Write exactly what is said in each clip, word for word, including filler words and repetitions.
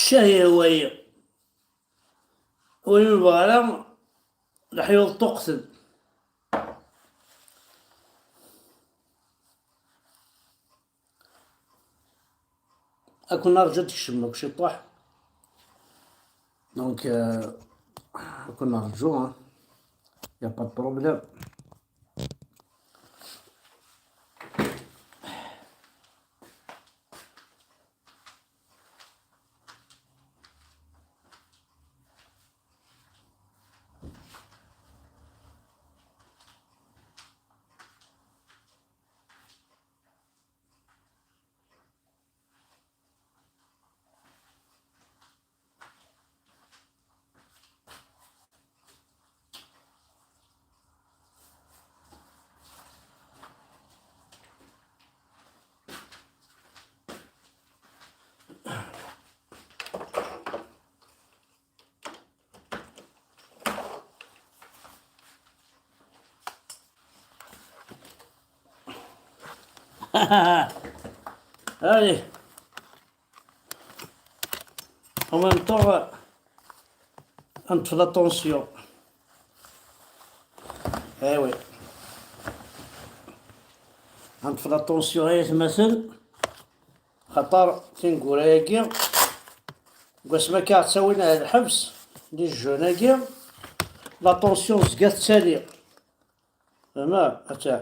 Ccah yehwa-yi. Ur yebɣi ara leḥyuḍ ṭṭuqten. Ad ken-nerǧu ad d-tkecmem akk ciṭuḥ. Donc, euh, ad ken-nerǧu, hein. Y a pas de problème. Allez. En même temps, euh, ad neṭṭef la tension. Eh oui. Ad neṭṭef la tension ay atmaten. Xaṭer tineggura-agi, deg wasmi akka ttawin ar lḥebs, les jeunes-agi, la tension tezga tettali. Fehmeḍ? Atta,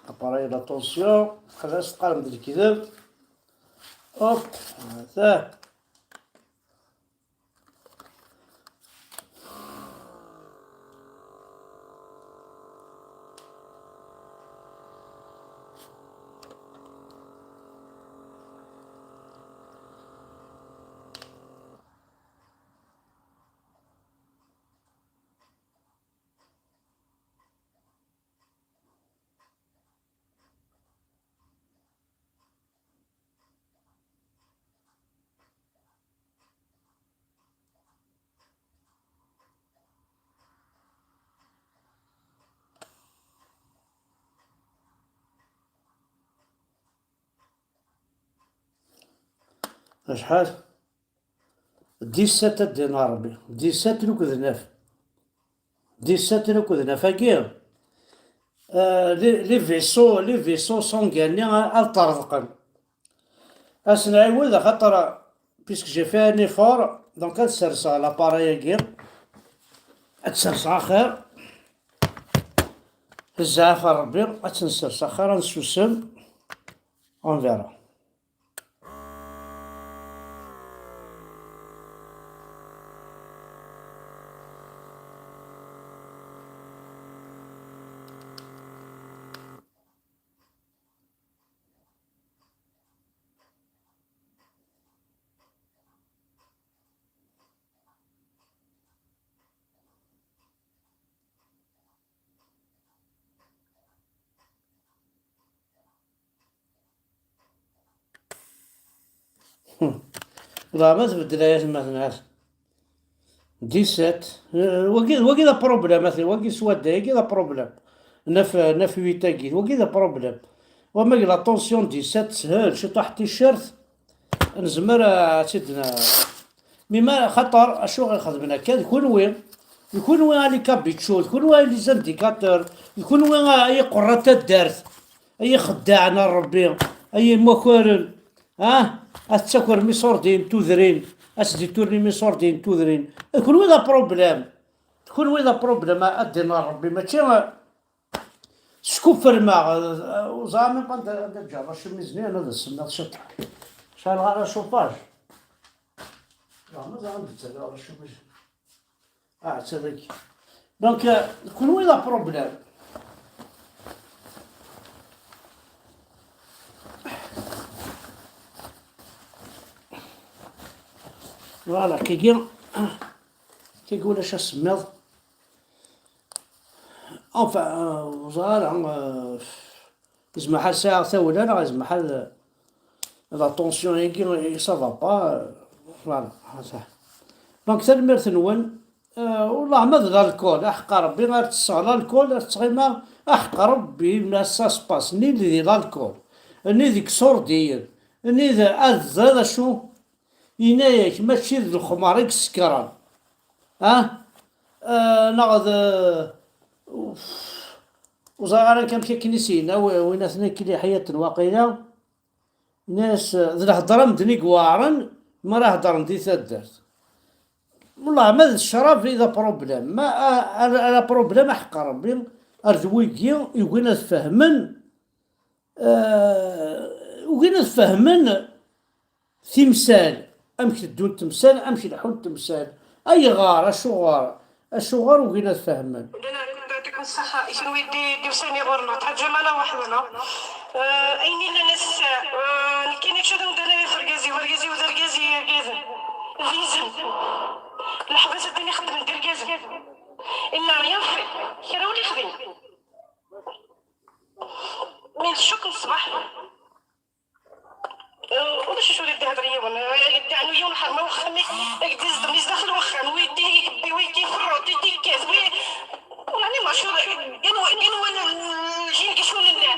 appareil la tension, ad as-teqqarem d lekdeb. Hop, atta. Acḥal? Dix-sept, a ddin n Ṛebbi. Dix-sept akked nef. Dix-sept akked nef-agi, euh, les, les vaisseaux, les vaisseaux sanguins-nni ad ṭṭerḍqen. Ad s-nɛiwed, axaṭer, puisque j'ai fait un effort, donc ad serseɣ l'appareil-agi. Ad serseɣ axir. Zzaɛaf n Ṛebbi, ad tt-nsers axir, ad nsusem. On verra. Dɣa ma tbeddel ay atmaten, dix-sept. Euh, wagi, wagi d aproblème, ati, wagi s wadda-agi d aproblème. Neuf, neuf huit-agi, wagi d aproblème. Wama deg la tension dix-sept, teshel, ciṭuḥ t-shirt, nezmer, euh, ad tt-id-, mi ma, xaṭer, acu i xedmen akka? D kunwi, d kunwi a les kabitchos, d kunwi a les indicateurs, d kunwi a, ay iqerra taddart, ay ixeddaɛen a Ṛebbi, ay imakaren, ah, ad tettakrem iṣurdiyen n tudrin, ad tditurenim iṣurdiyen n tudrin. D kunwi d aproblème, d kunwi d aproblème a, a ddin n Ṛebbi, mačči, ah, Skuffer-meɣ, eh, ur ẓriɣ même pas anda, anda ǧǧeɣ la chemise-nni, ad semmiḍ ciṭ. Cɛaleɣ ara chauffage. Ur ẓriɣ anda ǧǧeɣ la chemise. Ah, atta dagi. Donc, euh, kunwi d aproblème. Voilà, kigi, kigi ulac asemmiḍ. Enfin, euh, ur ẓriɣ ara, euh, yezmer ḥal sɛiɣ tawla, neɣ yezmer ḥal, euh, la tension-agi, ça va pas, euh, voilà, ça. Donc, tanemmirt-nwen, euh, wellah ma d l'alcool, aḥeqqa Rebbi, ar tesseɣ l'alcool, ar tettɣima, aḥeqqa Rebbi, ma ça se passe, ni di l'alcool, ni deg iṣurdiyen, ni d, ad d acu, Yenna-yak mačči d lexmer i yessekren, ah? Eh, neɣ d, ur ẓriɣ ara amek akken i s-yenna wi-, win atni kli ḥyaten waqila. Yenna-yas d lhedra n medden i iweɛren mi ara heddren di taddart. Wellah ma d ccrab i d apṛublem, ma a, a, a, apṛublem aḥeqq Ṛebbi ar d wigi yugin ad fehmen, eh, ugin ad fehmen timsal, amek teddunt temsal, amek leḥḥunt temsal, ayɣer, acuɣer, acuɣer ugin ad fehmen. Dina, يعطيكم الصحة. Kenwi d-, d-yusan ɣur-neɣ, tḥeǧǧam ala weḥd-neɣ. Eh, ayen yellan ass-a, eh, nekkini mačči d amdan ara d argaz-iw, argaz-iw d argaz n yirgazen. D izem. Leḥbas ad d-ixeddmen d irgazen. Il n'a rien fait. Kra ur yexdim. Mi d ccuk n ṣṣbeḥ. Eh, ulac acu ur d-ihder yiwen. Eh, yeɛnu yiwen ḥerma wexxam-ik, ak-d-izedɣen zdaxel wexxam, wi d-ikebbi, wi d-iferruṭ, wi d-ikkat, wi, yeɛni mačči, anwa, anwa n-, n-, lǧin acu nella?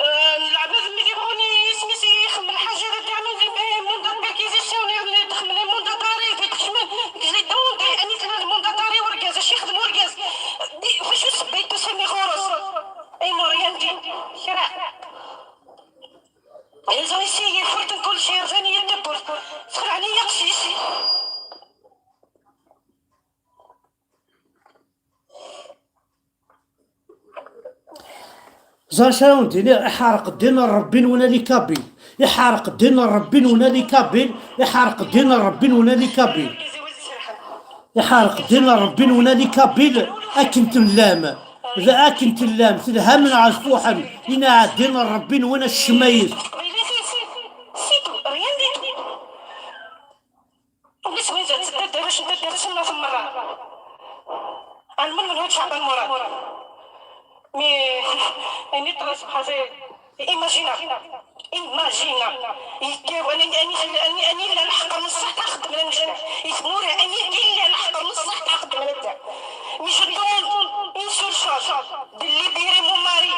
Eh, leɛbad mi d-iɣuni isem-is ixemmel ḥaǧa, ad d-iɛnu di monde de perquisition, yeɛni txemmel les mandataires, di txemmel, di demande, ani tella le mandataire urgaz, acu yexdem urgaz? Di, d acu ssebba i d-tusa mi ɣur-s? Ay Murian, di, kra. Ils ont essayé, ferten kulci, rẓan-iyi-d tawwurt, sxelɛen-iyi aqcic. Ẓer acu ara wen-d-iniɣ, iḥerq ddin n Ṛebbi-nwen a les Kabyles, iḥerq ddin n Ṛebbi-nwen a les Kabyles, iḥerq ddin n Ṛebbi-nwen a les Kabyles. Iḥerq ddin n Ṛebbi-nwen a les Kabyles, akken tellam, d akken tellam, telham neɣ tfuḥem, inaɛdin n Ṛebbi-nwen a ccmayet. Ulac win zad tedda ddaruc n taddart-nneɣ tmerra. Ɛelmen menhu d Ceɛban Murad. Mi, ayen i ṭṭra sebḥa Imagina, imagina, yekkaw, ani, ani, ani, ani yella leḥqer n ṣṣeḥ ta xeddmen annect-a. I tmura, ani yella leḥqer n ṣṣeḥ ta xeddmen annect-a. Mais je demande une seule chose, de libérer mon mari,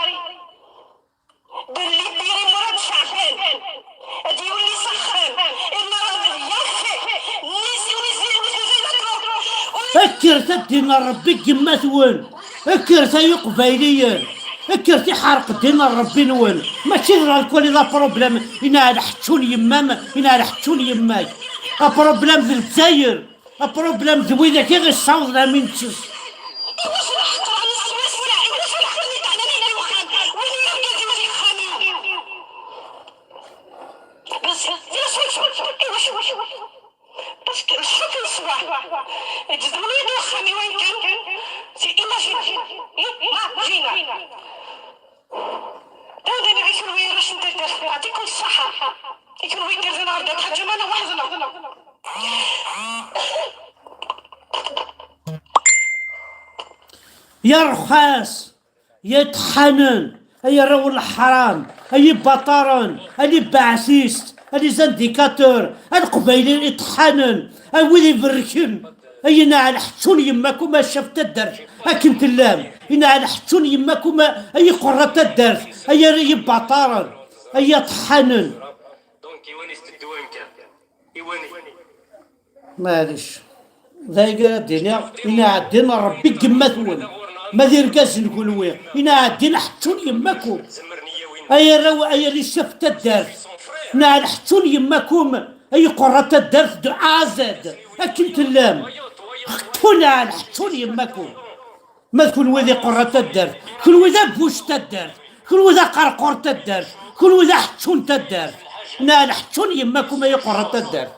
de libérer Mourad Chaban, ad yuli s axxam, il n'a rien fait, ni si, ni si, ni si, ni si, ni si. Kkret a ddin n Ṛebbi deg yemma-twen. Kkret ay Iqbayliyen. Kkret iḥerq ddin n Ṛebbi-nwen. Mačči d l'alcool i d apṛublem, inaɛel ḥeččun yemma-m, inaɛel ḥeččun yemma-k. Apṛublem d Lezzayer. Apṛublem d widak i ɣ-issawḍen am inettis. Iwacu la xeṭṭreɣ neswaswa, iwacu la xeṭṭreɣ i teɛnanin di wexxam, win i argaz-iw di wexxam-iw. Bas, iwacu, iwacu, iwacu, iwacu. Parce que ccuk n ṣṣbeḥ, ǧedmen-iyi-d uxxam i wayen kan, c'est imagine, imagine. Dawden iɛic ur wi arrac n taddart, yeɛṭikum ṣṣeḥḥa. I kenwi igerdan ɣer da, tḥeǧǧam ala weḥd-neɣ. Ya rxas, ya iṭeḥḥanen, ay arraw n leḥram, ay ibaṭaren, ay les baassistes, ay les indicateurs, a leqbayel iṭeḥḥanen, a wid iberrken, ay inaɛel ḥeččun yemma-kum a ccaf taddart, akken tellam, inaɛel ḥeččun yemma-kum a, ay iqerra taddart, ay arraw ibaṭaren, ay iṭeḥḥanen. Maɛlic. D ayagi ara d-iniɣ, inaɛdin n Ṛebbi deg yemma-twen. Ma d irgazen kunwi, inaɛdin ḥeččun yemma-kum. Ay arraw, ay les chefs n taddart, inaɛel ḥeččun yemma-kum, ay iqerra taddart de A à Z. Akken tellam. Ḥeččun, ḥeččun yemma-kum. Ma d kunwi d iqerra n taddart, kunwi d abbuc n taddart, kunwi d aqerqur n taddart, kunwi d aḥečču n taddart. Neɣ lḥečču n yemma-kum ay iqerra n taddart.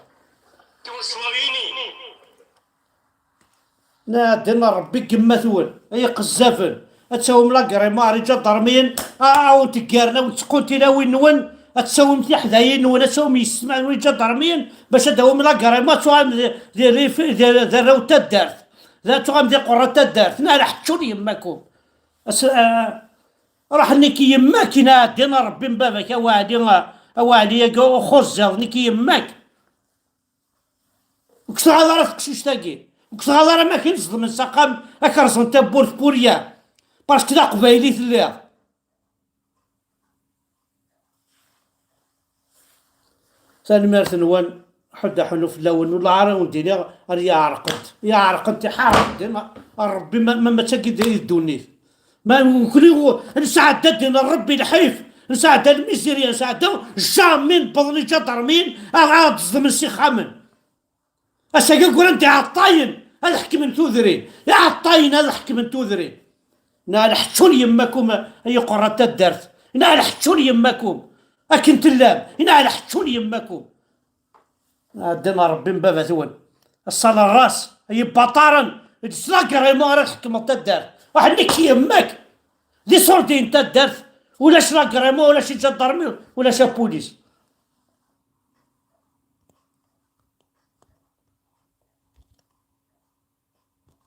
Neɣ ddin Ṛebbi deg yemma-twen, ay iqezzaben. Ad tawim lagrimu ar iǧadarmiyen, a, a wen-teggaren, a wen-tteqqun tilawin-nwen, ad tawim tiḥdayin-nwen, ad tawim yessetma-nwen iǧadarmiyen, bac ad tawim lagrimu, ad tuɣalem d, d, d, d, d arraw n taddart. D ad tuɣalem d iqerra n taddart, neɣ lḥečču n yemma-kum. As-, a, ruḥ nnek yemma-k, inaɛdin Ṛebbi n baba-k, a Waɛli, a, a Waɛli-agi uxuẓẓiḍ, nnek yemma-k. Ur k-tɣaḍ ara teqcict-agi. Ur k-tɣaḍ ara ma k-in-ẓedmen s axxam, ad k-rẓen tawwurt pour rien. Parce que d aqbayli telliḍ. Tanemmirt-nwen. Ḥud aḥunu fell-awen, ur la ara wen-d-iniɣ, ar yeɛreq-d, yeɛreq-d, iḥareb dima. Ṛebbi ma, ma, mačči akka i d ddunit. Ma nekni nesɛedda ddin n Ṛebbi lḥif, nesɛedda lmizirya, nesɛedda, jamais newweḍ iǧadarmiyen a, ad ẓedmen s ixxamen. Ass-agi ggran-d iɛeṭṭayen ad ḥekmen tudrin, iɛeṭṭayen ad ḥekmen tudrin. Neɛleḥčun yemmakum ay iqerra taddart, neɛleḥčun yemmakum akken tellam, neɛleḥčun yemmakum. Ɛeddan ɣer Ṛebbi n baba-twen. Ṣṣala n ras, ay ibaṭaren, d s lagrimu ara tḥekmeḍ taddart. Waḥed nekk yemmak, d iṣurdiyen n taddart, ulac lagrimu, ulac iǧadarmi, ulac apulis.